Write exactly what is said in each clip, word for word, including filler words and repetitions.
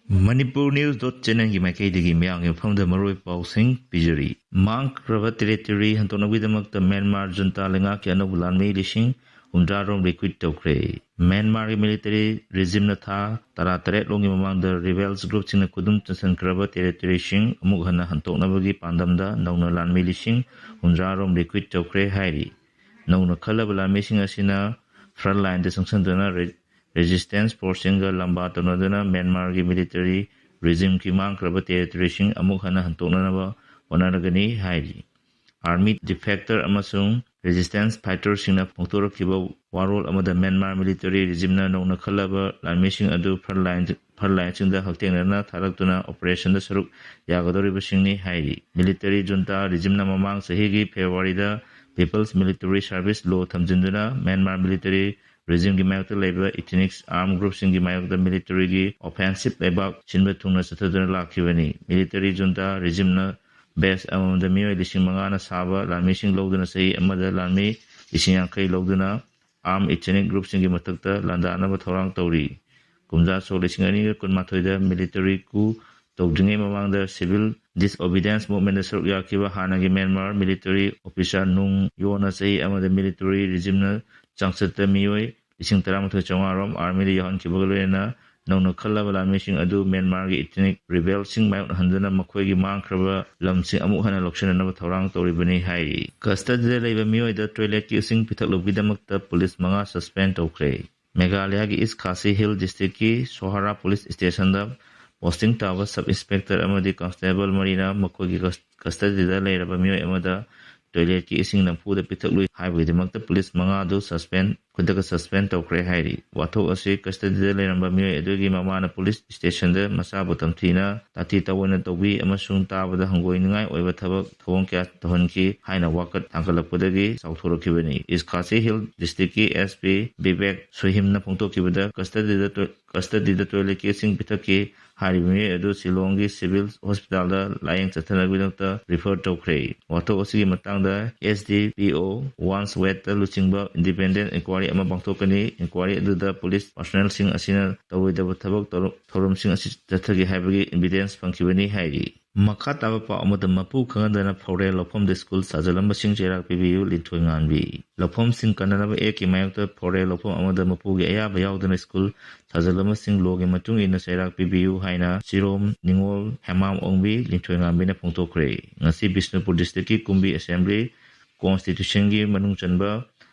Manipur News dot channelꯒꯤ ꯃꯥꯏꯀꯩꯗꯒꯤ ꯃꯤꯌꯥꯝꯒꯤ ꯃꯐꯝꯗ ꯃꯔꯨꯑꯣꯏꯕ ꯄꯥꯎꯁꯤꯡ ꯄꯤꯖꯔꯤ꯫ ꯃꯥꯡꯈ꯭ꯔꯕ territory ꯍꯟꯗꯣꯛꯅꯕꯒꯤꯗꯃꯛꯇ ꯃ꯭ꯌꯥꯟꯃꯥꯔ ꯖꯨꯟꯇꯥ ꯂꯩꯉꯥꯛꯀꯤ ꯑꯅꯧꯕ ꯂꯥꯟꯃꯤ ꯂꯤꯁꯤꯡ ꯍꯨꯝꯗ꯭ꯔꯥ ꯔꯣꯝ recruit ꯇꯧꯈ꯭ꯔꯦ꯫ ꯃ꯭ꯌꯥꯟꯃꯥꯔꯒꯤ military regimeꯅ ꯊꯥ ꯇꯔꯥꯇꯔꯦꯠ ꯂꯣꯝꯒꯤ ꯃꯃꯥꯡꯗ rebels groupꯁꯤꯡꯅ ꯈꯨꯗꯨꯝ ꯆꯟꯁꯤꯟꯈ꯭ꯔꯕ territoryꯁꯤꯡ ꯑꯃꯨꯛ ꯍꯟꯅ ꯍꯟꯗꯣꯛꯅꯕꯒꯤ ꯄꯥꯟꯗꯝꯗ ꯅꯧꯅ ꯂꯥꯟꯃꯤ ꯂꯤꯁꯤꯡ ꯍꯨꯝꯗ꯭ꯔꯥ ꯔꯣꯝ recruit ꯇꯧꯈ꯭ꯔꯦ ꯍꯥꯏꯔꯤ꯫ ꯅꯧꯅ ꯈꯜꯂꯕ ꯂꯥꯟꯃꯤꯁꯤꯡ ꯑꯁꯤꯅ front lineꯗ ꯆꯪꯁꯤꯟꯗꯨꯅ re-, resistance forceꯁꯤꯡꯒ ꯂꯝꯕꯥ ꯇꯧꯅꯗꯨꯅ ꯃ꯭ꯌꯥꯟꯃꯥꯔꯒꯤ military regimeꯒꯤ ꯃꯥꯡꯈ꯭ꯔꯕ territoryꯁꯤꯡ ꯑꯃꯨꯛ ꯍꯟꯅ ꯍꯟꯗꯣꯛꯅꯅꯕ ꯍꯣꯠꯅꯔꯒꯅꯤ ꯍꯥꯏꯔꯤ꯫ Army defector ꯑꯃꯁꯨꯡ resistance fighterꯁꯤꯡꯅ ꯐꯣꯡꯗꯣꯔꯛꯈꯤꯕ ꯋꯥꯔꯣꯜ ꯑꯃꯗ ꯃ꯭ꯌꯥꯟꯃꯥꯔ military regimeꯅ ꯅꯧꯅ ꯈꯜꯂꯕ ꯂꯥꯟꯃꯤꯁꯤꯡ ꯑꯗꯨ front line, front lineꯁꯤꯡꯗ ꯍꯛꯊꯦꯡꯅꯅ ꯊꯥꯔꯛꯇꯨꯅ operationꯗ ꯁꯔꯨꯛ ꯌꯥꯒꯗꯧꯔꯤꯕꯁꯤꯡꯅꯤ ꯍꯥꯏꯔꯤ꯫ Military junta regimeꯅ ꯃꯃꯥꯡ ꯆꯍꯤꯒꯤ Februaryꯗ People's Military Service Law ꯊꯝꯖꯤꯟꯗꯨꯅ ꯃ꯭ꯌꯥꯟꯃꯥꯔ military regimeꯒꯤ ꯃꯥꯌꯣꯛꯇ ꯂꯩꯕ ethnic armed groupꯁꯤꯡꯒꯤ ꯃꯥꯌꯣꯛꯇ militaryꯒꯤ offensive ꯂꯩꯕꯥꯛ ꯁꯤꯟꯕ ꯊꯨꯡꯅ ꯆꯠꯊꯗꯨꯅ ꯂꯥꯛꯈꯤꯕꯅꯤ꯫ Military junta regimeꯅ base ꯑꯃꯃꯝꯗ ꯃꯤꯑꯣꯏ ꯂꯤꯁꯤꯡ ꯃꯉꯥꯅ ꯁꯥꯕ ꯂꯥꯟꯃꯤꯁꯤꯡ ꯂꯧꯗꯨꯅ ꯆꯍꯤ ꯑꯃꯗ ꯂꯥꯟꯃꯤ ꯂꯤꯁꯤꯡ ꯌꯥꯡꯈꯩ ꯂꯧꯗꯨꯅ armed ethnic groupꯁꯤꯡꯒꯤ ꯃꯊꯛꯇ ꯂꯥꯟꯗꯥꯅꯕ ꯊꯧꯔꯥꯡ ꯇꯧꯔꯤ꯫ ꯀꯨꯝꯖꯥ ꯁꯣꯛ ꯂꯤꯁꯤꯡ ꯑꯅꯤꯒ ꯀꯨꯟꯃꯥꯊꯣꯏꯗ military coup ꯇꯧꯗ꯭ꯔꯤꯉꯩ ꯃꯃꯥꯡꯗ civil disobedience movementꯗ ꯁꯔꯨꯛ ꯌꯥꯈꯤꯕ ꯍꯥꯟꯅꯒꯤ ꯃ꯭ꯌꯥꯟꯃꯥꯔ military officer ꯅꯨꯡ ꯌꯣꯅ ꯆꯍꯤ ꯑꯃꯗ military regimeꯅ ꯆꯥꯡꯆꯠꯇ ꯃꯤꯑꯣꯏ ꯂꯤꯁꯤꯡ ꯇꯔꯥꯃꯥꯊꯣꯏ ꯆꯥꯝꯃꯉꯥ ꯔꯣꯝ armyꯗ ꯌꯥꯎꯍꯟꯈꯤꯕꯒ ꯂꯣꯏꯅꯅ ꯅꯧꯅ ꯈꯜꯂꯕ ꯂꯥꯟꯃꯤꯁꯤꯡ ꯑꯗꯨ ꯃ꯭ꯌꯥꯟꯃꯥꯔꯒꯤ ethnic rebelꯁꯤꯡ ꯃꯥꯌꯣꯛꯅꯍꯟꯗꯨꯅ ꯃꯈꯣꯏꯒꯤ ꯃꯥꯡꯈ꯭ꯔꯕ ꯂꯝꯁꯤꯡ ꯑꯃꯨꯛ ꯍꯟꯅ ꯂꯧꯁꯤꯟꯅꯅꯕ ꯊꯧꯔꯥꯡ ꯇꯧꯔꯤꯕꯅꯤ ꯍꯥꯏꯔꯤ꯫ Custodyꯗ ꯂꯩꯕ ꯃꯤꯑꯣꯏꯗ toiletꯀꯤ ꯏꯁꯤꯡ ꯄꯤꯊꯛꯂꯨꯕꯒꯤꯗꯃꯛꯇ police ꯃꯉꯥ suspend ꯇꯧꯈ꯭ꯔꯦ꯫ ꯃꯦꯘꯥꯂꯌꯥꯒꯤ East Khasi Hills districtꯀꯤ ꯁꯣꯍꯔꯥ police stationꯗ posting ꯇꯥꯕ sub inspector ꯑꯃꯗꯤ constable ꯃꯔꯤꯅ ꯃꯈꯣꯏꯒꯤ cus-, custodyꯗ ꯂꯩꯔꯕ ꯃꯤꯑꯣꯏ ꯑꯃꯗ toiletꯀꯤ ꯏꯁꯤꯡ ꯅꯝꯐꯨꯗ ꯄꯤꯊꯛꯂꯨꯏ ꯍꯥꯏꯕꯒꯤꯗꯃꯛꯇ police ꯃꯉꯥ ꯑꯗꯨ suspend, ꯈꯨꯗꯛꯇ suspend ꯇꯧꯈ꯭ꯔꯦ ꯍꯥꯏꯔꯤ꯫ ꯋꯥꯊꯣꯛ ꯑꯁꯤ custodyꯗ ꯂꯩꯔꯝꯕ ꯃꯤꯑꯣꯏ ꯑꯗꯨꯒꯤ ꯃꯃꯥꯅ police stationꯗ ꯃꯆꯥꯕꯨ ꯇꯝꯊꯤꯅ ꯇꯥꯊꯤ ꯇꯥꯑꯣꯏꯅ ꯇꯧꯕꯤ ꯑꯃꯁꯨꯡ ꯇꯥꯕꯗ ꯍꯪꯒꯣꯏꯅꯤꯡꯉꯥꯏ ꯑꯣꯏꯕ ꯊꯕꯛ ꯊꯧꯑꯣꯡ ꯀꯌꯥ ꯇꯧꯍꯟꯈꯤ ꯍꯥꯏꯅ ꯋꯥꯀꯠ ꯊꯥꯡꯒꯠꯂꯛꯄꯗꯒꯤ ꯆꯥꯎꯊꯣꯔꯛꯈꯤꯕꯅꯤ꯫ East Khasi Hills districtꯀꯤ SP Bibek ꯁꯨꯍꯤꯝꯅ ꯐꯣꯡꯗꯣꯛꯈꯤꯕꯗ custodyꯗ ꯇꯣꯏ-, custodyꯗ toiletꯀꯤ ꯏꯁꯤꯡ ꯄꯤꯊꯛꯈꯤ ꯍꯥꯏꯔꯤꯕ ꯃꯤꯑꯣꯏ ꯑꯗꯨ ꯁꯤꯂꯣꯡꯒꯤ civil hospitalꯗ ꯂꯥꯌꯦꯡ ꯆꯠꯊꯅꯕꯒꯤꯗꯃꯛꯇ refer ꯇꯧꯈ꯭ꯔꯦ꯫ ꯋꯥꯊꯣꯛ ꯑꯁꯤꯒꯤ ꯃꯇꯥꯡꯗ SDPO Wandsworthꯇ ꯂꯨꯆꯤꯡꯕ independent inquiry ꯑꯃ ꯄꯥꯡꯊꯣꯛꯀꯅꯤ꯫ ꯏꯟꯀ꯭ꯋꯥꯔꯤ ꯑꯗꯨꯗ ꯄꯨꯂꯤꯁ ꯄꯥꯔꯁꯣꯅꯦꯜꯁꯤꯡ ꯑꯁꯤꯅ ꯇꯧꯔꯣꯏꯗꯕ ꯊꯕꯛ ꯇꯧꯔ-, ꯊꯧꯔꯝꯁꯤꯡ ꯑꯁꯤ ꯆꯠꯊꯒꯦ ꯍꯥꯏꯕꯒꯤ ꯏꯚꯤꯗꯦꯟꯁ ꯐꯪꯈꯤꯕꯅꯤ ꯍꯥꯏꯔꯤ꯫ ꯃꯈꯥ ꯇꯥꯕ ꯄꯥꯎ ꯑꯃꯗ, ꯃꯄꯨ ꯈꯪꯍꯟꯗꯅ ꯐꯥꯎꯔꯦꯜ ꯂꯧꯐꯝꯗ ꯁ꯭ꯀꯨꯜ ꯁꯥꯖꯜꯂꯝꯕꯁꯤꯡ ꯆꯩꯔꯥꯛ ꯄꯤꯕꯤꯌꯨ, ꯂꯤꯟꯊꯣꯏ ꯉꯥꯟꯕꯤ꯫ ꯂꯧꯐꯝꯁꯤꯡ ꯀꯟꯅꯅꯕ ꯑꯦꯛꯀꯤ ꯃꯥꯌꯣꯛꯇ ꯐꯥꯎꯔꯦꯜ ꯂꯧꯐꯝ ꯑꯃꯗ ꯃꯄꯨꯒꯤ ꯑꯌꯥꯕ ꯌꯥꯎꯗꯅ ꯁ꯭ꯀꯨꯜ ꯁꯥꯖꯜꯂꯝꯕꯁꯤꯡ ꯂꯣꯒꯤ ꯃꯇꯨꯡ ꯏꯟꯅ ꯆꯩꯔꯥꯛ ꯄꯤꯕꯤꯌꯨ ꯍꯥꯏꯅ ꯆꯤꯔꯣꯝ ꯅꯤꯉꯣꯜ ꯍꯦꯃꯥꯝ ꯑꯣꯡꯕꯤ, ꯂꯤꯟꯊꯣꯏ ꯉꯥꯟꯕꯤꯅ ꯐꯣꯡꯗꯣꯛꯈ꯭ꯔꯦ꯫ ꯉꯁꯤ ꯕꯤꯁꯅꯨꯄꯨꯔ ꯗꯤꯁꯇ꯭ꯔꯤꯛꯀꯤ ꯀꯨꯝꯕꯤ ꯑꯦꯁꯦꯝꯕ꯭ꯂꯤ ꯀꯣꯟꯁꯇꯤꯇ꯭ꯌꯨꯁꯟꯒꯤ ꯃꯅꯨꯡ ꯆꯟꯕ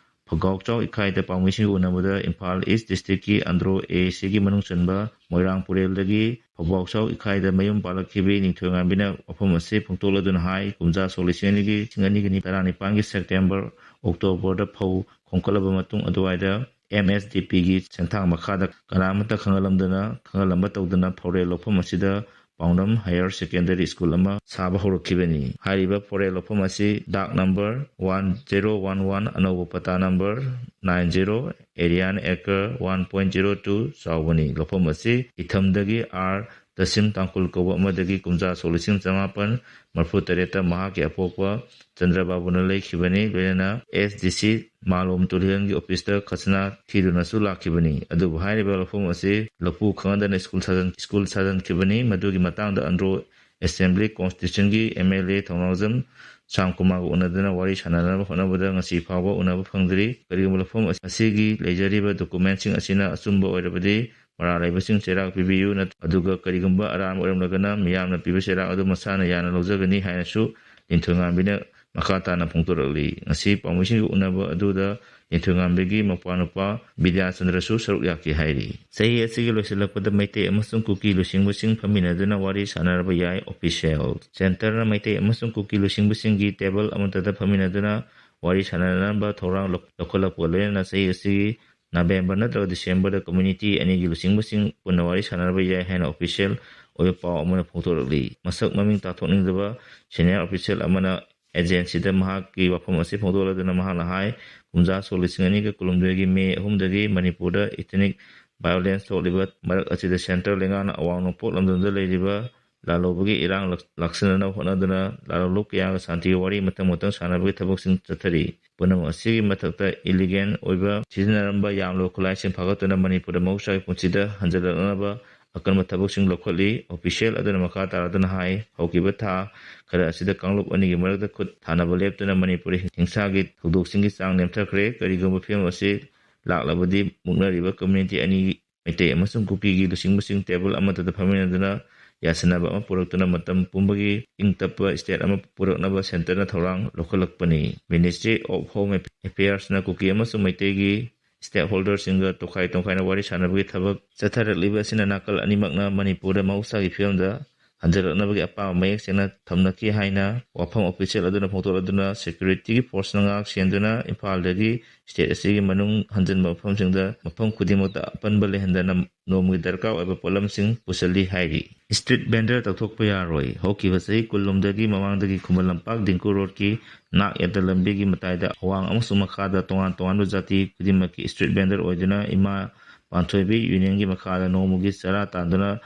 ꯐꯧꯒꯥꯎꯆꯥꯎ ꯏꯈꯥꯏꯗ ꯄꯥꯎꯃꯤꯁꯤꯡꯒ ꯎꯅꯕꯗ ꯏꯝꯐꯥꯜ ꯏꯁ ꯗꯤꯁꯇ꯭ꯔꯤꯛꯀꯤ ꯑꯟꯗ꯭ꯔꯣ ꯑꯦ ꯁꯤꯒꯤ ꯃꯅꯨꯡ ꯆꯟꯕ ꯃꯣꯏꯔꯥꯡ ꯄꯨꯔꯦꯜꯗꯒꯤ ꯐꯧꯒꯥꯎꯆꯥꯎ ꯏꯈꯥꯏꯗ ꯃꯌꯨꯝ ꯄꯥꯜꯂꯛꯈꯤꯕꯤ ꯅꯤꯡꯊꯣꯏꯉꯥꯝꯕꯤꯅ ꯋꯥꯐꯝ ꯑꯁꯤ ꯐꯣꯡꯗꯣꯛꯂꯗꯨꯅ ꯍꯥꯏ, ꯀꯨꯝꯖꯥ ꯁꯣꯛ ꯂꯤꯁꯤꯡ ꯑꯅꯤꯒꯤ, ꯂꯤꯁꯤꯡ ꯑꯅꯤꯒꯤ ꯅꯤꯄꯥꯟ ꯅꯤꯄꯥꯟꯒꯤ ꯁꯦꯞꯇꯦꯝꯕꯔ, ꯑꯣꯛꯇꯣꯕꯔꯗ ꯐꯧ ꯈꯣꯝꯀꯠꯂꯕ ꯃꯇꯨꯡ ꯑꯗꯨꯋꯥꯏꯗ ꯑꯦꯝ ꯑꯦꯁ ꯗꯤ ꯄꯤꯒꯤ ꯁꯦꯟꯊꯥꯡ ꯃꯈꯥꯗ ꯀꯅꯥꯃꯠꯇ ꯈꯪꯍꯜꯂꯝꯗꯅ, ꯈꯪꯍꯜꯂꯝꯕ ꯇꯧꯗꯅ ꯐꯧꯔꯦꯜ ꯂꯧꯐꯝ ꯑꯁꯤꯗ ꯄꯥꯎꯅꯝ ꯍꯥꯌꯔ ꯁꯦꯀꯦꯟꯗꯔꯤ ꯁ꯭ꯀꯨꯜ ꯑꯃ ꯁꯥꯕ ꯍꯧꯔꯛꯈꯤꯕꯅꯤ꯫ ꯍꯥꯏꯔꯤꯕ ꯐꯧꯔꯦꯜ ꯂꯧꯐꯝ ꯑꯁꯤ dag number one zero one one, ꯑꯅꯧꯕ ꯄꯇꯥ ꯅꯝꯕꯔ ꯅꯥꯏꯟ ꯖꯦꯔꯣ, ꯑꯦꯔꯤꯌꯥꯅ acre one point zero two ꯆꯥꯎꯕꯅꯤ꯫ ꯂꯧꯐꯝ ꯑꯁꯤ ꯏꯊꯝꯗꯒꯤ ꯑꯥꯔ ꯇꯁꯤꯝ ꯇꯥꯡꯈꯨꯜ ꯀꯧꯕ ꯑꯃꯗꯒꯤ ꯀꯨꯝꯖꯥ ꯁꯣꯛ ꯂꯤꯁꯤꯡ ꯆꯃꯥꯄꯟ ꯃꯔꯤꯐꯨ ꯇꯔꯦꯠꯇ ꯃꯍꯥꯛꯀꯤ ꯑꯄꯣꯛꯄ ꯆꯟꯗ꯭ꯔꯕꯥꯕꯨꯅ ꯂꯩꯈꯤꯕꯅꯤ꯫ ꯂꯣꯏꯅꯅ ꯑꯦꯁ ꯗꯤ ꯁꯤ ꯃꯥꯂꯣꯝ ꯇꯨꯔꯦꯜꯒꯤ ꯑꯣꯐꯤꯁꯇ ꯈꯖꯅꯥ ꯊꯤꯗꯨꯅꯁꯨ ꯂꯥꯛꯈꯤꯕꯅꯤ꯫ ꯑꯗꯨꯕꯨ ꯍꯥꯏꯔꯤꯕ ꯂꯧꯐꯝ ꯑꯁꯤ ꯂꯧꯄꯨ ꯈꯪꯍꯟꯗꯅ ꯁ꯭ꯀꯨꯜ ꯁꯥꯖꯟ-, ꯁ꯭ꯀꯨꯜ ꯁꯥꯖꯟꯈꯤꯕꯅꯤ꯫ ꯃꯗꯨꯒꯤ ꯃꯇꯥꯡꯗ ꯑꯟꯗ꯭ꯔꯣ ꯑꯦꯁꯦꯝꯕ꯭ꯂꯤ ꯀꯣꯟꯁꯇꯤꯇ꯭ꯌꯨꯁꯟꯒꯤ ꯑꯦꯝ ꯑꯦꯜ ꯑꯦ ꯊꯧꯅꯥꯎꯖꯝ ꯁ꯭ꯌꯥꯝꯀꯨꯃꯥꯔꯒ ꯎꯅꯗꯨꯅ ꯋꯥꯔꯤ ꯁꯥꯟꯅꯅꯕ ꯍꯣꯠꯅꯕꯗ ꯉꯁꯤ ꯐꯥꯎꯕ ꯎꯅꯕ ꯐꯪꯗ꯭ꯔꯤ꯫ ꯀꯔꯤꯒꯨꯝꯕ ꯂꯧꯐꯝ ꯑꯁꯤꯒꯤ ꯂꯩꯖꯔꯤꯕ ꯗꯣꯀꯨꯃꯦꯟꯁꯤꯡ ꯑꯁꯤꯅ ꯑꯆꯨꯝꯕ ꯑꯣꯏꯔꯕꯗꯤ ꯃꯔꯥꯜ ꯂꯩꯕꯁꯤꯡ ꯆꯩꯔꯥꯛ ꯄꯤꯕꯤꯌꯨ, ꯅꯠ-, ꯑꯗꯨꯒ ꯀꯔꯤꯒꯨꯝꯕ ꯑꯔꯥꯟꯕ ꯑꯣꯏꯔꯝꯂꯒꯅ ꯃꯤꯌꯥꯝꯅ ꯄꯤꯕ ꯆꯩꯔꯥꯛ ꯑꯗꯨ ꯃꯁꯥꯅ ꯌꯥꯅ ꯂꯧꯖꯒꯅꯤ ꯍꯥꯏꯅꯁꯨ ꯂꯤꯟꯊꯣꯏꯉꯥꯝꯕꯤꯅ ꯃꯈꯥ ꯇꯥꯅ ꯐꯣꯡꯗꯣꯔꯛꯂꯤ꯫ ꯉꯁꯤ ꯄꯥꯎꯃꯤꯁꯤꯡꯒ ꯎꯅꯕ ꯑꯗꯨꯗ ꯂꯤꯟꯊꯣꯏꯉꯥꯝꯕꯤꯒꯤ ꯃꯧꯄ꯭ꯋꯥꯅꯨꯄꯥ ꯕꯤꯗ꯭ꯌꯥꯆꯟꯗ꯭ꯔꯁꯨ ꯁꯔꯨꯛ ꯌꯥꯈꯤ ꯍꯥꯏꯔꯤ꯫ ꯆꯍꯤ ꯑꯁꯤꯒꯤ ꯂꯣꯏꯁꯤꯜꯂꯛꯄꯗ ꯃꯩꯇꯩ ꯑꯃꯁꯨꯡ ꯀꯨꯀꯤ ꯂꯨꯆꯤꯡꯕꯁꯤꯡ ꯐꯝꯃꯤꯟꯅꯗꯨꯅ ꯋꯥꯔꯤ ꯁꯥꯟꯅꯔꯕ ꯌꯥꯏ ꯑꯣꯐꯤꯁꯤꯌꯦꯜ꯫ ꯁꯦꯟꯇꯔꯅ ꯃꯩꯇꯩ ꯑꯃꯁꯨꯡ ꯀꯨꯀꯤ ꯂꯨꯆꯤꯡꯕꯁꯤꯡꯒꯤ ꯇꯦꯕꯜ ꯑꯃꯠꯇꯗ ꯐꯝꯃꯤꯟꯅꯗꯨꯅ ꯋꯥꯔꯤ ꯁꯥꯟꯅꯅꯕ ꯊꯧꯔꯥꯡ ꯂꯧ-, ꯂꯧꯈꯠꯂꯛꯄꯒ ꯂꯣꯏꯅꯅ ꯆꯍꯤ ꯑꯁꯤꯒꯤ ꯅꯕꯦꯝꯕꯔ ꯅꯠꯇ꯭ꯔꯒ ꯗꯤꯁꯦꯝꯕꯔꯗ ꯀꯝꯃ꯭ꯌꯨꯅꯤꯇꯤ ꯑꯅꯤꯒꯤ ꯂꯨꯆꯤꯡꯕꯁꯤꯡ ꯄꯨꯟꯅ ꯋꯥꯔꯤ ꯁꯥꯟꯅꯔꯕ ꯌꯥꯏ ꯍꯥꯏꯅ ꯑꯣꯐꯤꯁꯤꯌꯦꯜ ꯑꯣꯏꯕ ꯄꯥꯎ ꯑꯃꯅ ꯐꯣꯡꯗꯣꯔꯛꯂꯤ꯫ ꯃꯁꯛ ꯃꯃꯤꯡ ꯇꯥꯊꯣꯛꯅꯤꯡꯗꯕ ꯁꯦꯅꯤꯌꯔ ꯑꯣꯐꯤꯁꯤꯌꯦꯜ ꯑꯃꯅ ꯑꯦꯖꯦꯟꯁꯤꯗ ꯃꯍꯥꯛꯀꯤ ꯋꯥꯐꯝ ꯑꯁꯤ ꯐꯣꯡꯗꯣꯛꯂꯗꯨꯅ ꯃꯍꯥꯛꯅ ꯍꯥꯏ, ꯀꯨꯝꯖꯥ ꯁꯣꯛ ꯂꯤꯁꯤꯡ ꯑꯅꯤꯒ ꯀꯨꯟꯍꯨꯝꯗꯣꯏꯒꯤ ꯃꯦ ꯑꯍꯨꯝꯗꯒꯤ ꯃꯅꯤꯄꯨꯔꯗ ꯏꯊꯅꯤꯛ ꯚꯥꯏꯑꯣꯂꯦꯟꯁ ꯊꯣꯛꯂꯤꯕ ꯃꯔꯛ ꯑꯁꯤꯗ ꯁꯦꯟꯇ꯭ꯔꯦꯜ ꯂꯩꯉꯥꯛꯅ ꯑꯋꯥꯡ ꯅꯣꯡꯄꯣꯛ ꯂꯝꯗꯝꯗ ꯂꯩꯔꯤꯕ ꯂꯥꯜꯍꯧꯕꯒꯤ ꯏꯔꯥꯡ ꯂꯥꯛ-, ꯂꯥꯛꯁꯤꯟꯅꯅꯕ ꯍꯣꯠꯅꯗꯨꯅ ꯂꯥꯜꯍꯧꯂꯨꯞ ꯀꯌꯥꯒ ꯁꯥꯟꯇꯤꯒꯤ ꯋꯥꯔꯤ ꯃꯊꯪ ꯃꯊꯪ ꯁꯥꯟꯅꯕꯒꯤ ꯊꯕꯛꯁꯤꯡ ꯆꯠꯊꯔꯤ꯫ ꯄꯨꯝꯅꯃꯛ ꯑꯁꯤꯒꯤ ꯃꯊꯛꯇ ꯏꯂꯤꯒꯦꯟ ꯑꯣꯏꯕ ꯁꯤꯖꯤꯟꯅꯔꯝꯕ ꯌꯥꯝꯂꯕ ꯈꯨꯠꯂꯥꯏꯁꯤꯡ ꯐꯥꯒꯠꯇꯨꯅ ꯃꯅꯤꯄꯨꯔꯗ ꯃꯍꯧꯁꯥꯒꯤ ꯄꯨꯟꯁꯤꯗ ꯍꯟꯖꯤꯜꯂꯛꯅꯕ ꯑꯀꯟꯕ ꯊꯕꯛꯁꯤꯡ ꯂꯧꯈꯠꯂꯤ꯫ ꯑꯣꯐꯤꯁꯤꯌꯦꯜ ꯑꯗꯨꯅ ꯃꯈꯥ ꯇꯥꯔꯗꯨꯅ ꯍꯥꯏ, ꯍꯧꯈꯤꯕ ꯊꯥ ꯈꯔ ꯑꯁꯤꯗ ꯀꯥꯡꯂꯨꯞ ꯑꯅꯤꯒꯤ ꯃꯔꯛꯇ ꯈꯨꯠ ꯊꯥꯅꯕ ꯂꯦꯞꯇꯨꯅ ꯃꯅꯤꯄꯨꯔꯤ ꯍꯤꯡꯁꯥꯒꯤ ꯊꯧꯗꯣꯛꯁꯤꯡꯒꯤ ꯆꯥꯡ ꯅꯦꯝꯊꯈ꯭ꯔꯦ꯫ ꯀꯔꯤꯒꯨꯝꯕ ꯐꯤꯂꯝ ꯑꯁꯤ ꯂꯥꯛꯂꯕꯗꯤ ꯃꯨꯛꯅꯔꯤꯕ ꯀꯝꯃ꯭ꯌꯨꯅꯤꯇꯤ ꯑꯅꯤꯒꯤ ꯃꯩꯇꯩ ꯑꯃꯁꯨꯡ ꯀꯨꯀꯤꯒꯤ ꯂꯨꯆꯤꯡꯕꯁꯤꯡ ꯇꯦꯕꯜ ꯑꯃꯠꯇꯗ ꯐꯝꯃꯤꯟꯅꯗꯨꯅ ꯌꯥꯁꯤꯟꯅꯕ ꯑꯃ ꯄꯨꯔꯛꯇꯨꯅ ꯃꯇꯝ ꯄꯨꯝꯕꯒꯤ ꯏꯪ ꯇꯞꯄ ꯁ꯭ꯇꯦꯠ ꯑꯃ ꯄꯨꯔꯛꯅꯕ ꯁꯦꯟꯇꯔꯅ ꯊꯧꯔꯥꯡ ꯂꯧꯈꯠꯂꯛꯄꯅꯤ꯫ Ministry of Home Affairsꯅ ꯀꯨꯀꯤ ꯑꯃꯁꯨꯡ ꯃꯩꯇꯩꯒꯤ stakeholderꯁꯤꯡꯒ ꯇꯣꯈꯥꯏ ꯇꯣꯈꯥꯏꯅ ꯋꯥꯔꯤ ꯁꯥꯟꯅꯕꯒꯤ ꯊꯕꯛ ꯆꯠꯊꯔꯛꯂꯤꯕ ꯑꯁꯤꯅ ꯅꯥꯀꯜ ꯑꯅꯤꯃꯛꯅ ꯃꯅꯤꯄꯨꯔꯗ ꯃꯍꯧꯁꯥꯒꯤ ꯐꯤꯕꯝꯗ ꯍꯟꯖꯤꯜꯂꯛꯅꯕꯒꯤ ꯑꯄꯥꯝꯕ ꯃꯌꯦꯛ ꯁꯦꯡꯅ ꯊꯝꯅꯈꯤ ꯍꯥꯏꯅ ꯋꯥꯐꯝ ꯑꯣꯐꯤꯁꯤꯌꯦꯜ ꯑꯗꯨꯅ ꯐꯣꯡꯗꯣꯛꯂꯗꯨꯅ, ꯁꯦꯀ꯭ꯌꯨꯔꯤꯇꯤꯒꯤ ꯐꯣꯔꯁꯅ ꯉꯥꯛ ꯁꯦꯟꯗꯨꯅ ꯏꯝꯐꯥꯜꯗꯒꯤ ꯁ꯭ꯇꯦꯠ ꯑꯁꯤꯒꯤ ꯃꯅꯨꯡ ꯍꯟꯖꯤꯟꯕ ꯃꯐꯝꯁꯤꯡꯗ ꯃꯐꯝ ꯈꯨꯗꯤꯡꯃꯛꯇ ꯑꯄꯟꯕ ꯂꯩꯍꯟꯗꯅ ꯅꯣꯡꯃꯒꯤ ꯗꯔꯀꯥꯔ ꯑꯣꯏꯕ ꯄꯣꯠꯂꯝꯁꯤꯡ ꯄꯨꯁꯤꯜꯂꯤ ꯍꯥꯏꯔꯤ꯫ Street vendor ꯇꯧꯊꯣꯛꯄ ꯌꯥꯔꯣꯏ꯫ ꯍꯧꯈꯤꯕ ꯆꯍꯤ ꯀꯨꯟꯂꯣꯝꯗꯒꯤ ꯃꯃꯥꯡꯗꯒꯤ ꯈꯨꯃꯟ ꯂꯝꯄꯥꯛ ꯗꯤꯡꯀꯨ ꯔꯣꯗꯀꯤ ꯅꯥꯛ ꯌꯦꯠꯇ ꯂꯝꯕꯤꯒꯤ ꯃꯇꯥꯏꯗ ꯑꯋꯥꯡ ꯑꯃꯁꯨꯡ ꯃꯈꯥꯗ ꯇꯣꯉꯥꯟ ꯇꯣꯉꯥꯟꯕ ꯖꯥꯇꯤ ꯈꯨꯗꯤꯡꯃꯛꯀꯤ street vendor ꯑꯣꯏꯗꯨꯅ ꯏꯃꯥ ꯄꯥꯟꯊꯣꯏꯕꯤ ꯌꯨꯅꯤꯌꯟꯒꯤ ꯃꯈꯥꯗ ꯅꯣꯡꯃꯒꯤ ꯆꯔꯥ ꯇꯥꯟꯗꯨꯅ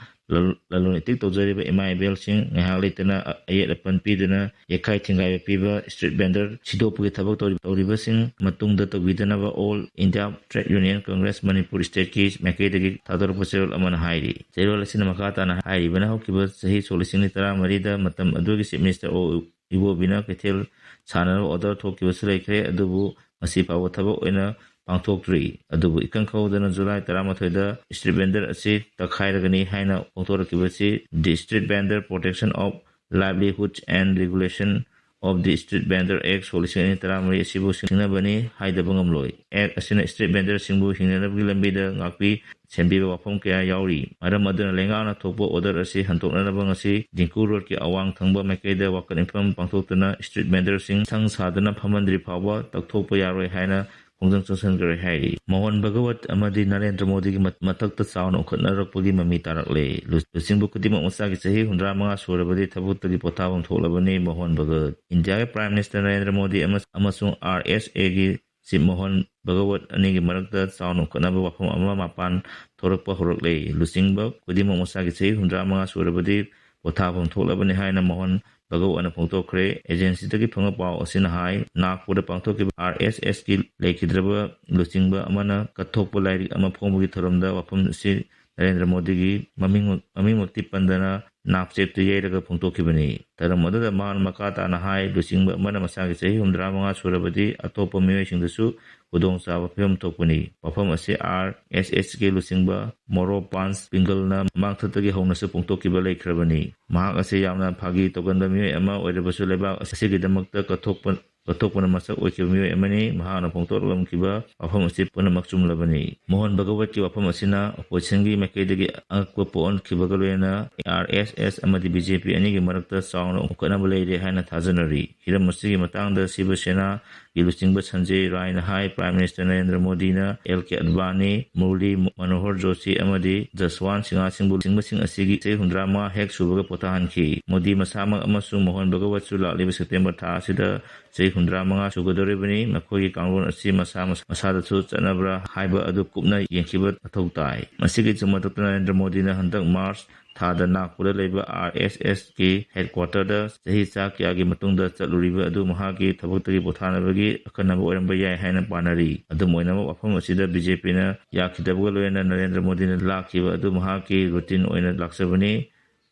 ꯂꯂꯣꯟ ꯏꯇꯤꯛ ꯇꯧꯖꯔꯤꯕ ꯏꯃꯥ ꯏꯕꯦꯜꯁꯤꯡ ꯉꯥꯏꯍꯥꯛ ꯂꯩꯇꯅ ꯑꯌꯦꯠ ꯑꯄꯟ ꯄꯤꯗꯨꯅ ꯌꯩꯈꯥꯏ ꯊꯤꯡꯒꯥꯏꯕ ꯄꯤꯕ street vendor ꯁꯤꯗꯣꯛꯄꯒꯤ ꯊꯕꯛ ꯇꯧꯔꯤꯕꯁꯤꯡ ꯃꯇꯨꯡꯗ ꯇꯧꯕꯤꯗꯅꯕ All India Trade Union Congress Manipur stateꯀꯤ ꯃꯥꯏꯀꯩꯗꯒꯤ ꯊꯥꯗꯣꯔꯛꯄ ꯆꯦꯔꯣꯜ ꯑꯃꯅ ꯍꯥꯏꯔꯤ꯫ ꯆꯦꯔꯣꯜ ꯑꯁꯤꯅ ꯃꯈꯥ ꯇꯥꯅ ꯍꯥꯏꯔꯤꯕꯅ ꯍꯧꯈꯤꯕ ꯆꯍꯤ ꯁꯣꯛ ꯂꯤꯁꯤꯡ ꯑꯅꯤ ꯇꯔꯥꯃꯔꯤꯗ ꯃꯇꯝ ꯑꯗꯨꯒꯤ Chief Minister ꯑꯣ ꯏꯕꯣꯕꯤꯅ ꯀꯩꯊꯦꯜ ꯁꯥꯟꯅꯅꯕ order ꯊꯣꯛꯈꯤꯕꯁꯨ ꯂꯩꯈ꯭ꯔꯦ, ꯑꯗꯨꯕꯨ ꯉꯁꯤ ꯐꯥꯎꯕ ꯊꯕꯛ ꯑꯣꯏꯅ ꯄꯥꯡꯊꯣꯛꯇ꯭ꯔꯤ꯫ ꯑꯗꯨꯕꯨ ꯏꯈꯪ ꯈꯪꯍꯧꯗꯅ July ꯇꯔꯥꯃꯥꯊꯣꯏꯗ street vendor ꯑꯁꯤ ꯇꯛꯈꯥꯏꯔꯒꯅꯤ ꯍꯥꯏꯅ ꯐꯣꯡꯗꯣꯔꯛꯈꯤꯕꯁꯤ The Street Vendor Protection of Livelihoods and Regulation of the Street Vendor Act ꯁꯣꯛ ꯂꯤꯁꯤꯡ ꯑꯅꯤ ꯇꯔꯥꯃꯔꯤ ꯑꯁꯤꯕꯨ ꯁꯤꯡꯅꯕꯅꯤ ꯍꯥꯏꯗꯕ ꯉꯝꯂꯣꯏ꯫ Act ꯑꯁꯤꯅ street vendorꯁꯤꯡꯕꯨ ꯍꯤꯡꯅꯅꯕꯒꯤ ꯂꯝꯕꯤꯗ ꯉꯥꯛꯄꯤ ꯁꯦꯝꯕꯤꯕ ꯋꯥꯐꯝ ꯀꯌꯥ ꯌꯥꯎꯔꯤ꯫ ꯃꯔꯝ ꯑꯗꯨꯅ ꯂꯩꯉꯥꯛꯅ ꯊꯣꯛꯄ order ꯑꯁꯤ ꯍꯟꯗꯣꯛꯅꯅꯕ ꯉꯁꯤ ꯗꯤꯡꯀꯨ ꯔꯣꯗꯀꯤ ꯑꯋꯥꯡ ꯊꯪꯕ ꯃꯥꯏꯀꯩꯗ ꯋꯥꯀꯠ ꯃꯤꯐꯝ ꯄꯥꯡꯊꯣꯛꯇꯨꯅ street vendorꯁꯤꯡ ꯁꯪ ꯁꯥꯗꯨꯅ ꯐꯝꯍꯟꯗ꯭ꯔꯤ ꯐꯥꯎꯕ ꯇꯧꯊꯣꯛꯄ ꯌꯥꯔꯣꯏ ꯍꯥꯏꯅ ꯈꯣꯡꯖꯪ ꯆꯪꯁꯤꯟꯈ꯭ꯔꯦ ꯍꯥꯏꯔꯤ꯫ ꯃꯣꯍꯟ ꯚꯒꯋꯠ ꯑꯃꯗꯤ ꯅꯔꯦꯟꯗ꯭ꯔ ꯃꯣꯗꯤꯒꯤ ꯃꯠ-, ꯃꯊꯛꯇ ꯆꯥꯎꯅ ꯎꯈꯠꯅꯔꯛꯄꯒꯤ ꯃꯃꯤ ꯇꯥꯔꯛꯂꯦ꯫ ꯂꯨ-, ꯂꯨꯆꯤꯡꯕ ꯈꯨꯗꯤꯡꯃꯛ ꯃꯁꯥꯒꯤ ꯆꯍꯤ ꯍꯨꯝꯗ꯭ꯔꯥ ꯃꯉꯥ ꯁꯨꯔꯕꯗꯤ ꯊꯕꯛꯇꯒꯤ ꯄꯣꯊꯥꯐꯝ ꯊꯣꯛꯂꯕꯅꯤ꯫ ꯃꯣꯍꯟ ꯚꯒꯋꯠ ꯏꯟꯗꯤꯌꯥꯒꯤ Prime Minister ꯅꯔꯦꯟꯗ꯭ꯔ ꯃꯣꯗꯤ ꯑꯃ-, ꯑꯃꯁꯨꯡ RSAꯒꯤ Chief ꯃꯣꯍꯟ ꯚꯒꯋꯠ ꯑꯅꯤꯒꯤ ꯃꯔꯛꯇ ꯆꯥꯎꯅ ꯎꯈꯠꯅꯕ ꯋꯥꯐꯝ ꯑꯃ ꯃꯄꯥꯟ ꯊꯣꯔꯛꯄ ꯍꯧꯔꯛꯂꯦ꯫ ꯂꯨꯆꯤꯡꯕ ꯈꯨꯗꯤꯡꯃꯛ ꯃꯁꯥꯒꯤ ꯆꯍꯤ ꯍꯨꯝꯗ꯭ꯔꯥ ꯃꯉꯥ ꯁꯨꯔꯕꯗꯤ ꯄꯣꯊꯥꯐꯝ ꯊꯣꯛꯂꯕꯅꯤ ꯍꯥꯏꯅ ꯃꯣꯍꯟ ꯚꯒꯋꯠꯅ ꯐꯣꯡꯗꯣꯛꯈ꯭ꯔꯦ꯫ ꯑꯦꯖꯦꯟꯁꯤꯗꯒꯤ ꯐꯪꯕ ꯄꯥꯎ ꯑꯁꯤꯅ ꯍꯥꯏ, ꯅꯥꯒꯄꯨꯔꯗ ꯄꯥꯡꯊꯣꯛꯈꯤꯕ ꯑꯥꯔ ꯑꯦꯁ ꯑꯦꯁꯀꯤ ꯂꯩꯈꯤꯗ꯭ꯔꯕ ꯂꯨꯆꯤꯡꯕ ꯑꯃꯅ ꯀꯠꯊꯣꯛꯄ ꯂꯥꯏꯔꯤꯛ ꯑꯃ ꯐꯣꯡꯕꯒꯤ ꯊꯧꯔꯝꯗ ꯋꯥꯐꯝ ꯑꯁꯤ ꯅꯔꯦꯟꯗ꯭ꯔ ꯃꯣꯗꯤꯒꯤ ꯃꯃꯤꯡ, ꯃꯃꯤꯡꯃꯛꯇꯤ ꯄꯟꯗꯅ ꯅꯥꯞꯆꯦꯠꯇ ꯌꯩꯔꯒ ꯐꯣꯡꯗꯣꯛꯈꯤꯕꯅꯤ꯫ ꯊꯧꯔꯝ ꯑꯗꯨꯗ ꯃꯍꯥꯛꯅ ꯃꯈꯥ ꯇꯥꯅ ꯍꯥꯏ, ꯂꯨꯆꯤꯡꯕ ꯑꯃꯅ ꯃꯁꯥꯒꯤ ꯆꯍꯤ ꯍꯨꯝꯗ꯭ꯔꯥ ꯃꯉꯥ ꯁꯨꯔꯕꯗꯤ ꯑꯇꯣꯞꯄ ꯃꯤꯑꯣꯏꯁꯤꯡꯗꯁꯨ ꯈꯨꯗꯣꯡꯆꯥꯕ ꯐꯤꯕꯝ ꯊꯣꯛꯄꯅꯤ꯫ ꯋꯥꯐꯝ ꯑꯁꯤ ꯑꯥꯔ ꯑꯦꯁ ꯑꯦꯁꯀꯤ ꯂꯨꯆꯤꯡꯕ ꯃꯣꯔꯣ ꯄꯥꯟꯁ ꯄꯤꯡꯒꯜꯅ ꯃꯃꯥꯡꯊꯛꯇꯒꯤ ꯍꯧꯅꯁꯨ ꯐꯣꯡꯗꯣꯛꯈꯤꯕ ꯂꯩꯈ꯭ꯔꯕꯅꯤ꯫ ꯃꯍꯥꯛ ꯑꯁꯤ ꯌꯥꯝꯅ ꯐꯥꯒꯤ ꯇꯧꯒꯟꯕ ꯃꯤꯑꯣꯏ ꯑꯃ ꯑꯣꯏꯔꯕꯁꯨ ꯂꯩꯕꯥꯛ ꯑꯁꯤꯒꯤꯗꯃꯛꯇ ꯀꯠꯊꯣꯛꯄ ꯀꯠꯊꯣꯛꯄꯅ ꯃꯁꯛ ꯑꯣꯏꯈꯤꯕ ꯃꯤꯑꯣꯏ ꯑꯃꯅꯤ꯫ ꯃꯍꯥꯛꯅ ꯐꯣꯡꯗꯣꯛꯂꯝꯈꯤꯕ ꯋꯥꯐꯝ ꯑꯁꯤ ꯄꯨꯝꯅꯃꯛ ꯆꯨꯝꯂꯕꯅꯤ꯫ ꯃꯣꯍꯟ ꯚꯒꯋꯠꯀꯤ ꯋꯥꯐꯝ ꯑꯁꯤꯅ ꯑꯣꯄꯣꯖꯤꯁꯟꯒꯤ ꯃꯥꯏꯀꯩꯗꯒꯤ ꯑꯉꯛꯄ ꯄꯣꯛꯍꯟꯈꯤꯕꯒ ꯂꯣꯏꯅꯅ ꯑꯥꯔ ꯑꯦꯁ ꯑꯦꯁ ꯑꯃꯗꯤ ꯕꯤ ꯖꯦ ꯄꯤ ꯑꯅꯤꯒꯤ ꯃꯔꯛꯇ ꯆꯥꯎꯅ ꯎꯈꯠꯅꯕ ꯂꯩꯔꯦ ꯍꯥꯏꯅ ꯊꯥꯖꯅꯔꯤ꯫ ꯍꯤꯔꯝ ꯑꯁꯤꯒꯤ ꯃꯇꯥꯡꯗ ꯁꯤꯕ ꯁꯦꯅꯥꯒꯤ ꯂꯨꯆꯤꯡꯕ ꯁꯟꯖꯦ ꯔꯥꯏꯅ ꯍꯥꯏ, ꯄ꯭ꯔꯥꯏꯝ ꯃꯤꯅꯤꯁꯇꯔ ꯅꯔꯦꯟꯗ꯭ꯔ ꯃꯣꯗꯤꯅ ꯑꯦꯜ ꯀꯦ ꯑꯗꯕꯥꯅꯤ, ꯃꯨꯔꯂꯤ ꯃꯅꯣꯍꯔ ꯖꯣꯁꯤ ꯑꯃꯗꯤ ꯖꯁꯋꯥꯟ ꯁꯤꯡꯍꯥꯁꯤꯡꯕꯨ ꯂꯨꯆꯤꯡꯕꯁꯤꯡ ꯑꯁꯤꯒꯤ ꯆꯍꯤ ꯍꯨꯝꯗ꯭ꯔꯥ ꯃꯉꯥ ꯍꯦꯛ ꯁꯨꯕꯒ ꯄꯣꯊꯥꯍꯟꯈꯤ꯫ ꯃꯣꯗꯤ ꯃꯁꯥꯃꯛ ꯑꯃꯁꯨꯡ ꯃꯣꯍꯟ ꯚꯒꯋꯠꯁꯨ ꯂꯥꯛꯂꯤꯕ ꯁꯦꯞꯇꯦꯝꯕꯔ ꯊꯥ ꯑꯁꯤꯗ ꯆꯍꯤ ꯍꯨꯝꯗ꯭ꯔꯥ ꯃꯉꯥ ꯁꯨꯒꯗꯧꯔꯤꯕꯅꯤ꯫ ꯃꯈꯣꯏꯒꯤ ꯀꯥꯡꯂꯣꯟ ꯑꯁꯤ ꯃꯁꯥ ꯃꯁꯥꯗꯁꯨ ꯆꯠꯅꯕ꯭ꯔꯥ ꯍꯥꯏꯕ ꯑꯗꯨ ꯀꯨꯞꯅ ꯌꯦꯡꯈꯤꯕ ꯃꯊꯧ ꯇꯥꯏ꯫ ꯃꯁꯤꯒꯤꯁꯨ ꯃꯊꯛꯇ ꯅꯔꯦꯟꯗ꯭ꯔ ꯃꯣꯗꯤꯅ ꯍꯟꯗꯛ ꯃꯥꯔꯆ ꯊꯥꯗ ꯅꯥꯒꯄꯨꯔꯗ ꯂꯩꯕ ꯑꯥꯔ ꯑꯦꯁ ꯑꯦꯁꯀꯤ ꯍꯦꯗꯀ꯭ꯋꯥꯇꯔꯗ ꯆꯍꯤ ꯆꯥ ꯀꯌꯥꯒꯤ ꯃꯇꯨꯡꯗ ꯆꯠꯂꯨꯔꯤꯕ ꯑꯗꯨ ꯃꯍꯥꯛꯀꯤ ꯊꯕꯛꯇꯒꯤ ꯄꯣꯊꯥꯅꯕꯒꯤ ꯑꯈꯟꯅꯕ ꯑꯣꯏꯔꯝꯕ ꯌꯥꯏ ꯍꯥꯏꯅ ꯄꯥꯅꯔꯤ꯫ ꯑꯗꯨꯝ ꯑꯣꯏꯅꯃꯛ, ꯋꯥꯐꯝ ꯑꯁꯤꯗ ꯕꯤ ꯖꯦ ꯄꯤꯅ ꯌꯥꯈꯤꯗꯕꯒ ꯂꯣꯏꯅꯅ ꯅꯔꯦꯟꯗ꯭ꯔ ꯃꯣꯗꯤꯅ ꯂꯥꯛꯈꯤꯕ ꯑꯗꯨ ꯃꯍꯥꯛꯀꯤ ꯔꯨꯇꯤꯟ ꯑꯣꯏꯅ ꯂꯥꯛꯆꯕꯅꯤ꯫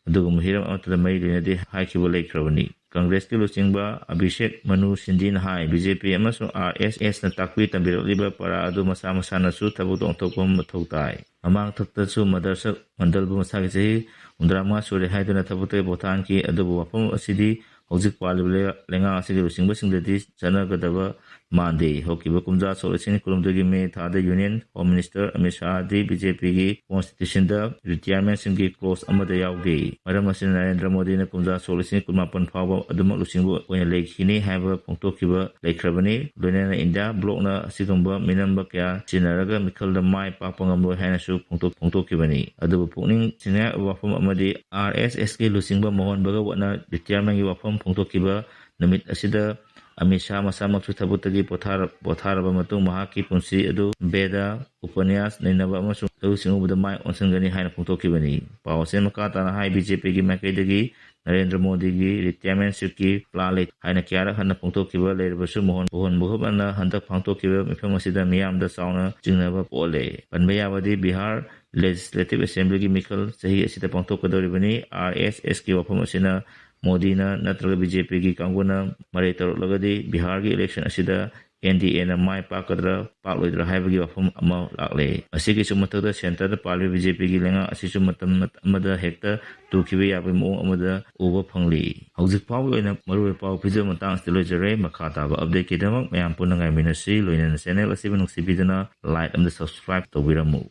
ꯑꯗꯨꯒꯨꯝꯕ ꯍꯤꯔꯝ ꯑꯃꯠꯇꯗ ꯃꯔꯤ ꯂꯩꯅꯗꯦ ꯍꯥꯏꯈꯤꯕ ꯂꯩꯈ꯭ꯔꯕꯅꯤ꯫ ꯀꯪꯒ꯭ꯔꯦꯁꯀꯤ ꯂꯨꯆꯤꯡꯕ ꯑꯚꯤꯁꯦꯛ ꯃꯅꯨ ꯁꯤꯟꯙꯤꯅ ꯍꯥꯏ, ꯕꯤ ꯖꯦ ꯄꯤ ꯑꯃꯁꯨꯡ ꯑꯥꯔ ꯑꯦꯁ ꯑꯦꯁꯅ ꯇꯥꯛꯄꯤ ꯇꯝꯕꯤꯔꯛꯂꯤꯕ ꯄꯔꯥ ꯑꯗꯨ ꯃꯁꯥ ꯃꯁꯥꯅꯁꯨ ꯊꯕꯛꯇ ꯑꯣꯟꯊꯣꯛꯄ ꯃꯊꯧ ꯇꯥꯏ꯫ ꯃꯃꯥꯡ ꯊꯛꯇꯁꯨ ꯃꯗꯔꯁꯛ ꯃꯟꯗꯜꯕꯨ ꯃꯁꯥꯒꯤ ꯆꯍꯤ ꯍꯨꯝꯗ꯭ꯔꯥ ꯃꯉꯥ ꯁꯨꯔꯦ ꯍꯥꯏꯗꯨꯅ ꯊꯕꯛꯇꯒꯤ ꯄꯣꯊꯥꯍꯟꯈꯤ, ꯑꯗꯨꯕꯨ ꯋꯥꯐꯝ ꯑꯁꯤꯗꯤ ꯍꯧꯖꯤꯛ ꯄꯥꯜꯂꯤꯕ ꯂꯩ-, ꯂꯩꯉꯥꯛ ꯑꯁꯤꯒꯤ ꯂꯨꯆꯤꯡꯕꯁꯤꯡꯗꯗꯤ ꯆꯠꯅꯒꯗꯕ ꯃꯥꯟꯗꯦ꯫ ꯍꯧꯈꯤꯕ ꯀꯨꯝꯖꯥ ꯁꯣꯛ ꯂꯤꯁꯤꯡ ꯀꯨꯟꯍꯨꯝꯗꯣꯏꯒꯤ ꯃꯦ ꯊꯥꯗ ꯌꯨꯅꯤꯌꯟ ꯍꯣꯝ ꯃꯤꯅꯤꯁꯇꯔ ꯑꯃꯤꯠ ꯁꯥꯍꯗꯤ ꯕꯤ ꯖꯦ ꯄꯤꯒꯤ ꯀꯣꯟꯁꯇꯤꯇ꯭ꯌꯨꯁꯟꯗ ꯔꯤꯇꯤꯌꯥꯔꯃꯦꯟꯁꯤꯡꯒꯤ ꯀ꯭ꯂꯣꯖ ꯑꯃꯗ ꯌꯥꯎꯈꯤ꯫ ꯃꯔꯝ ꯑꯁꯤꯅ ꯅꯔꯦꯟꯗ꯭ꯔ ꯃꯣꯗꯤꯅ ꯀꯨꯝꯖꯥ ꯁꯣꯛ ꯂꯤꯁꯤꯡ ꯀꯨꯟꯃꯥꯄꯟ ꯐꯥꯎꯕ ꯑꯗꯨꯃꯛ ꯂꯨꯆꯤꯡꯕ ꯑꯣꯏꯅ ꯂꯩꯈꯤꯅꯤ ꯍꯥꯏꯕ ꯐꯣꯡꯗꯣꯛꯈꯤꯕ ꯂꯩꯈ꯭ꯔꯕꯅꯤ꯫ ꯂꯣꯏꯅꯅ ꯏꯟꯗꯤꯌꯥ ꯕ꯭ꯂꯣꯛꯅ ꯑꯁꯤꯒꯨꯝꯕ ꯃꯤꯅꯝꯕ ꯀꯌꯥ ꯁꯤꯖꯤꯟꯅꯔꯒ ꯃꯤꯈꯜꯗ ꯃꯥꯏ ꯄꯥꯛꯄ ꯉꯝꯂꯣꯏ ꯍꯥꯏꯅꯁꯨ ꯐꯣꯡꯗꯣꯛ-, ꯐꯣꯡꯗꯣꯛꯈꯤꯕꯅꯤ꯫ ꯑꯗꯨꯕꯨ ꯄꯨꯛꯅꯤꯡ ꯆꯤꯡꯅꯤꯡꯉꯥꯏ ꯑꯣꯏꯕ ꯋꯥꯐꯝ ꯑꯃꯗꯤ ꯑꯥꯔ ꯑꯦꯁ ꯑꯦꯁꯀꯤ ꯂꯨꯆꯤꯡꯕ ꯃꯣꯍꯟ ꯚꯒꯋꯠꯅ ꯔꯤꯇꯤꯌꯥꯔꯃꯦꯟꯒꯤ ꯋꯥꯐꯝ ꯐꯣꯡꯗꯣꯛꯈꯤꯕ ꯅꯨꯃꯤꯠ ꯑꯁꯤꯗ ꯑꯃꯤꯠ ꯁꯥꯍ ꯃꯁꯥꯃꯛꯁꯨ ꯊꯕꯛꯇꯒꯤ ꯄꯣꯊꯥꯔ-, ꯄꯣꯊꯥꯔꯕ ꯃꯇꯨꯡ ꯃꯍꯥꯛꯀꯤ ꯄꯨꯟꯁꯤ ꯑꯗꯨ ꯕꯦꯗ, ꯎꯄꯅ꯭ꯌꯥꯁ ꯅꯩꯅꯕ ꯑꯃꯁꯨꯡ ꯂꯧꯎ ꯁꯤꯡꯎꯕꯗ ꯃꯥꯏ ꯑꯣꯟꯁꯤꯟꯒꯅꯤ ꯍꯥꯏꯅ ꯐꯣꯡꯗꯣꯛꯈꯤꯕꯅꯤ꯫ ꯄꯥꯎ ꯑꯁꯤꯅ ꯃꯈꯥ ꯇꯥꯅ ꯍꯥꯏ, ꯕꯤ ꯖꯦ ꯄꯤꯒꯤ ꯃꯥꯏꯀꯩꯗꯒꯤ ꯅꯔꯦꯟꯗ꯭ꯔ ꯃꯣꯗꯤꯒꯤ ꯔꯤꯇꯥꯌꯔꯃꯦꯟ ꯁ꯭ꯋꯤꯞꯀꯤ ꯄ꯭ꯂꯥꯟ ꯂꯩ ꯍꯥꯏꯅ ꯀꯌꯥꯔꯛ ꯍꯟꯅ ꯐꯣꯡꯗꯣꯛꯈꯤꯕ ꯂꯩꯔꯕꯁꯨ ꯃꯣꯍꯟ, ꯃꯣꯍꯟ ꯕꯥꯕꯨꯅ ꯍꯟꯗꯛ ꯄꯥꯡꯊꯣꯛꯈꯤꯕ ꯃꯤꯐꯝ ꯑꯁꯤꯗ ꯃꯤꯌꯥꯝꯗ ꯆꯥꯎꯅ ꯆꯤꯡꯅꯕ ꯄꯣꯛꯍꯜꯂꯦ꯫ ꯄꯟꯕ ꯌꯥꯕꯗꯤ ꯕꯤꯍꯥꯔ ꯂꯦꯖꯤꯁꯂꯦꯇꯤꯚ ꯑꯦꯁꯦꯝꯕ꯭ꯂꯤꯒꯤ ꯃꯤꯈꯜ ꯆꯍꯤ ꯑꯁꯤꯗ ꯄꯥꯡꯊꯣꯛꯀꯗꯧꯔꯤꯕꯅꯤ꯫ ꯑꯥꯔ ꯑꯦꯁ ꯑꯦꯁꯀꯤ ꯋꯥꯐꯝ ꯑꯁꯤꯅ ꯃꯣꯗꯤꯅ ꯅꯠꯇ꯭ꯔꯒ ꯕꯤ ꯖꯦ ꯄꯤꯒꯤ ꯀꯥꯡꯕꯨꯅ ꯃꯔꯩ ꯇꯧꯔꯛꯂꯒꯗꯤ ꯕꯤꯍꯥꯔꯒꯤ ꯏꯂꯦꯛꯁꯟ ꯑꯁꯤꯗ ꯑꯦꯟ ꯗꯤ ꯑꯦꯅ ꯃꯥꯏ ꯄꯥꯛꯀꯗ꯭ꯔꯥ ꯄꯥꯛꯂꯣꯏꯗ꯭ꯔꯥ ꯍꯥꯏꯕꯒꯤ ꯋꯥꯐꯝ ꯑꯃ ꯂꯥꯛꯂꯦ꯫ ꯃꯁꯤꯒꯤꯁꯨ ꯃꯊꯛꯇ ꯁꯦꯟꯇꯔꯗ ꯄꯥꯜꯂꯤꯕ ꯕꯤ ꯖꯦ ꯄꯤꯒꯤ ꯂꯩꯉꯥꯛ ꯑꯁꯤꯁꯨ ꯃꯇꯝ ꯑꯃꯗ ꯍꯦꯛꯇ ꯇꯨꯈꯤꯕ ꯌꯥꯕꯒꯤ ꯃꯑꯣꯡ ꯑꯃꯗ ꯎꯕ ꯐꯪꯂꯤ꯫ ꯍꯧꯖꯤꯛ ꯐꯥꯎꯕꯒꯤ ꯑꯣꯏꯅ ꯃꯔꯨꯑꯣꯏꯕ ꯄꯥꯎ ꯄꯤꯖꯕ ꯃꯇꯥꯡ ꯑꯁꯤꯗ ꯂꯣꯏꯖꯔꯦ꯫ ꯃꯈꯥ ꯇꯥꯕ ꯑꯞꯗꯦꯠꯀꯤꯗꯃꯛ ꯃꯌꯥꯝ ꯄꯨꯟꯅ ꯉꯥꯏꯃꯤꯟꯅꯁꯤ꯫ ꯂꯣꯏꯅꯅ ꯆꯦꯅꯦꯜ ꯑꯁꯤꯕꯨ ꯅꯨꯡꯁꯤꯕꯤꯗꯨꯅ ꯂꯥꯏꯛ ꯑꯃꯗꯤ ꯁꯕꯁꯀ꯭ꯔꯥꯏꯕ ꯇꯧꯕꯤꯔꯝꯃꯨ꯫